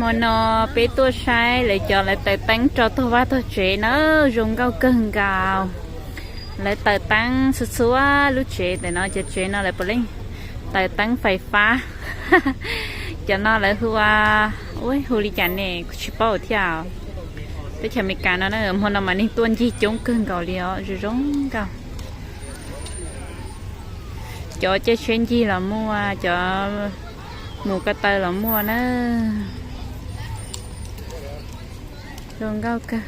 Hmo no peb tuaj saib lawv cov lawv taws teeb rau tog vaj tog tsev na, zoo nkauj kawg nkaus. Lawv taws teeb txhua txhua lub tsev ntawm no, cov tsev no lawv puav leej taws teeb fais fab. Cov no lawv hu ua, ua hu li cas ne kuv tsis paub thiab. Teb chaws Amelikas no na, hmo no mas neeg tuaj ncig coob kawg nkaus li os, zoo zoo nkauj. Cov caij tsheb ncig los muaj, cov mus ko taw los muaj na. Zoo nkauj kawg.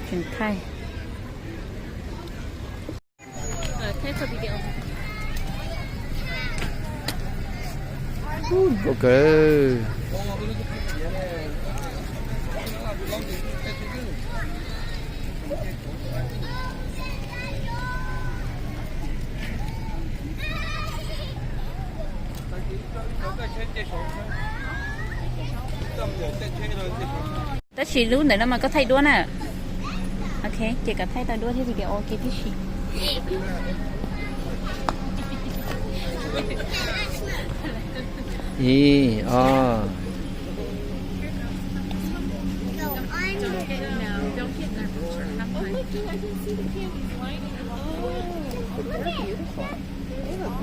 Tseem thaij. Nkauj kawg. Tab sis lub ntawm no mas koj thaij duab na. Ok, ces koj thaij tau duab thiab video ua ke tib si. Ib, ob.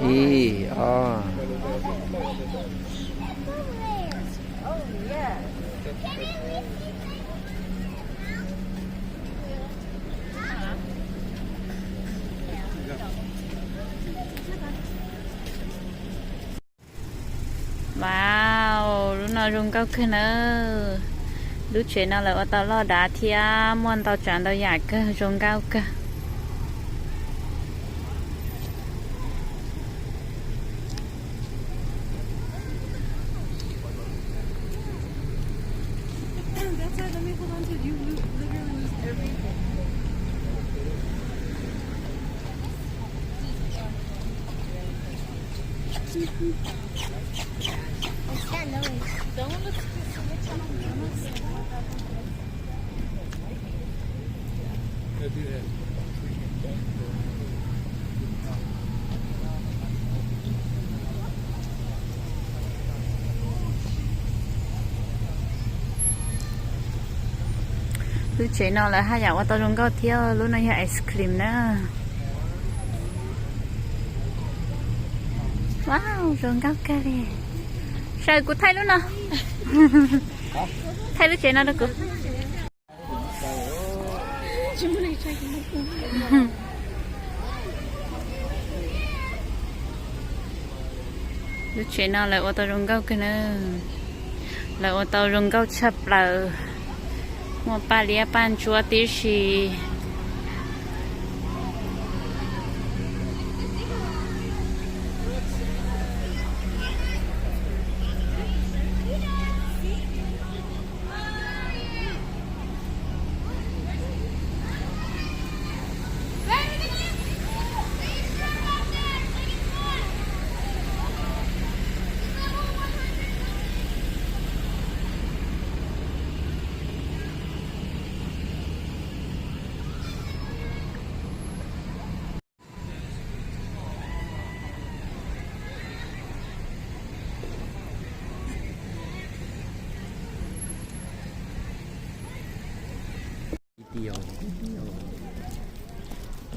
Ib, ob. Wow, lub no zoo nkauj kawg nawb. Lub tsev no lawv ua tau loj dav thiab muaj ntau tsav ntau yam kawg, zoo nkauj kawg. Lub tsev no lawv haj yam ua tau zoo nkauj thiab, lub no yog ice cream na. Wow, zoo nkauj kawg li. Saib kuv thaij lub no. Thaij lub tsev no rau kuv. Lub tsev no lawv ua tau zoo nkauj kawg na. Lawv ua tau zoo nkauj tshaj plaws. Muaj paj liab paj ntsuab tib si.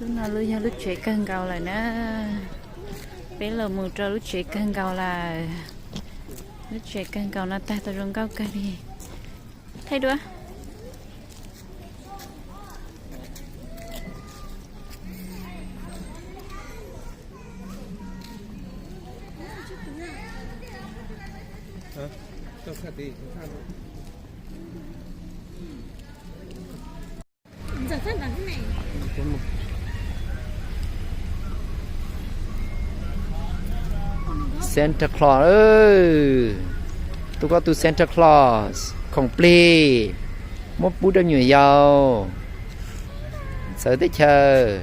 Lub no lub yog lub tsev kawg nkaus lawm na. Peb los mus rau lub tsev kawg nkaus lawm. Lub tsev kawg nkaus no tag tau zoo nkauj kawg li. Thaij duab. Santa Claus, tus koj tus Santa Claus khoom plig, muab pub rau me nyuam yaus txawv teb chaws.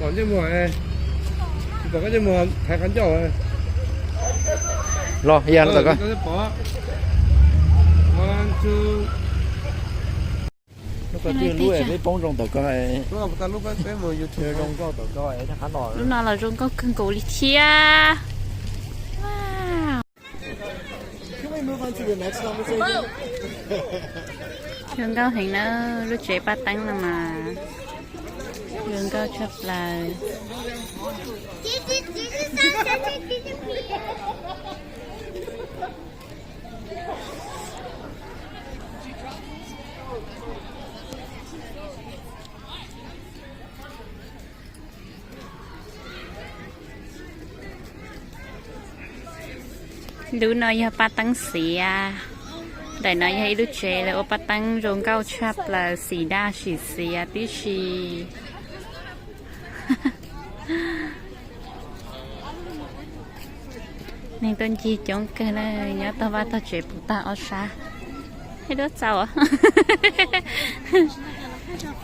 Pom ntsej muag, pom koj ntsej muag thaiv qhov ncauj. Los, yog no tom koj. Lub koj twb lub peb poob zoo tom koj, zoo nkauj tom koj, qhov no lub no los zoo nkauj kawg nkaus li thiab. Zoo nkauj heev na, lub tsev paj teeb no mas zoo nkauj tshaj plaws. Lub no yog paj teeb xiav. Ntawm no yog ib lub tsev lawv ua paj teeb zoo nkauj tshaj plaws, xim daj sim xiav tib si. Neeg tuaj ncig coob kawg na, nyob tog vaj tog tsev puv tag ob sab. Ib duab txaus.